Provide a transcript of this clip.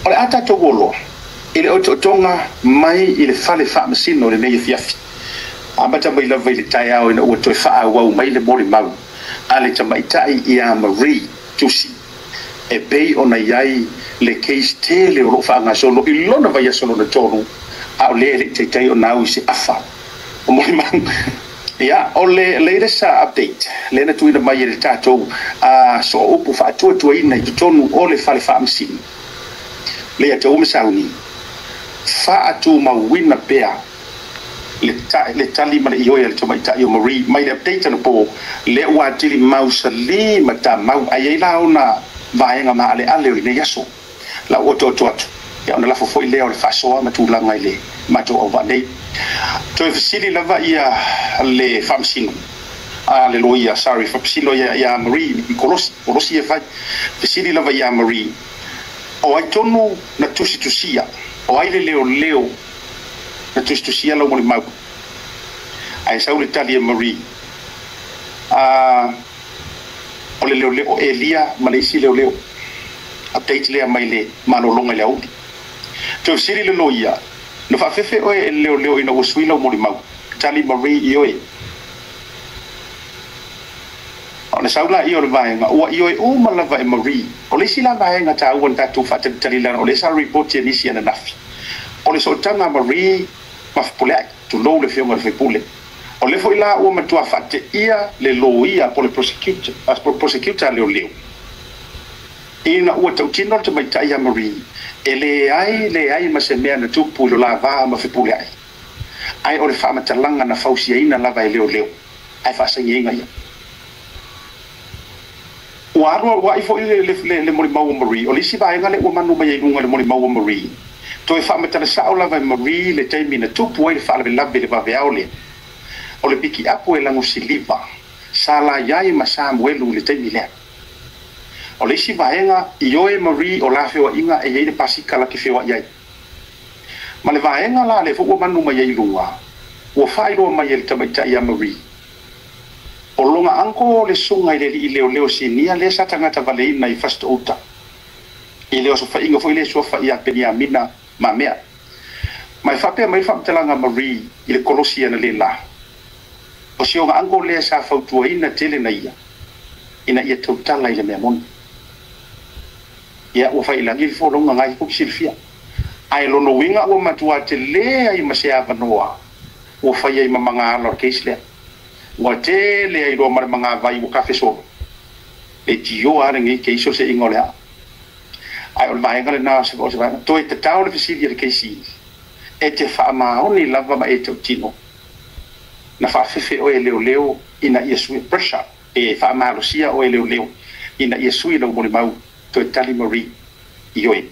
O le a tatou oloa i le otootoga mai i le fale faamasino i lenei afiafi, amata mai lava i le taeao ina ua toe faaauau mai le molimau a le tamaitai ia Marie Tusi e pei ona i ai le case tele o lo o faagasolo i lona vaiaso lona tolu, a o lea e le i taitai ona au i se afa o molimau. Ia, o le latest update lea na tuuina mai e le tatou sooupu faatuatuaina i totonu o le fale faamasino, lea te ua masauni faatumauina pea le tali ma le ioe a le tamaitai o Marie mai le update anapo lea ua atili mausali ma tamau ai ai la ona vaega maaleale o lenei aso la ua otooto atu. Ia, ona lafo foi lea o le faasoa ma tulaga i le matou auvaa nei. Toe fesili lava ia le faamasino a le loia, sorry, faafesilo ia Marie i kolosi kolosi e fai. Fesili lava ia Marie, o ai tonu na tusitusia, o ai le leoleo na tusitusia lau molimau? Ae sau le tali e Marie, o le leoleo Elia ma le isi leoleo. Update lea mai le malologa i le aoauli. Toe fesili le loia, na faafefe oe e le leoleo ina ua sui lau molimau? Tali Marie, ioe. Ona sau laia o le vaega ua ioe uma lava e Marie. O le isi la vaega taua na tatou faatalitali, lana o lea sa ripoti e nisi ananafi, o le sootaga a Marie ma Fepuleai, tulou le afioga i le faipule. O lea foi la ua matua faateia le loia po le prosecutor a leoleo ina ua tautino le tamaitai ia Marie e leai leai ma se mea na tupu i lo la va ma Fepuleai, ae o le faamatalaga na fausiaina lava e leoleo ae faasagiaina ia. Ua alu ua ai foi le molimau o Marie. O le isi vaega lea ua manu mai ai luga le molimau o Marie, toe faamatala sao lava e Marie le taimi na tupu ai le faalavelave i le vaveao lea. O le pikiapu e lagosiliva sa la i ai ma Samuelu i le taimi lea. O le isi vaega, ioe Marie o la feoaiga e i ai le pasikala ke feoai ai. Ma le vaega la lea foi ua manu mai ai luga, ua faailoa mai e le tamaitai ia Marie, o lona uncle le susuga i le alii leoleo sinia lea sa tagata valeina i Fasitoo-uta i le osofaiga foi lea suafa ia Peniamina Mamea. Ma e faapea mai le faamatalaga Marie i le kolosi analeila, o si ona uncle lea sa fautuaina tele na ia ina ia tautala i le mea moni. Ia, ua failagi le folauga nai ko silafia, ae lona uiga ua matua tele ai ma se avanoa ua fai ai ma magaala o le case lea. Ua tele ai loa ma le magavai ua kafe solo le tioa lenei case o se iga o le aa. Ae o le vaega lena o se vaega toe tatao le fesili a le KC, e te faamaoni lava ma e tautino na faafefe oe e leoleo ina ia sui, pressure e faamalosia oe leoleo ina ia sui lau molimau? Toe tali Marie, ioe.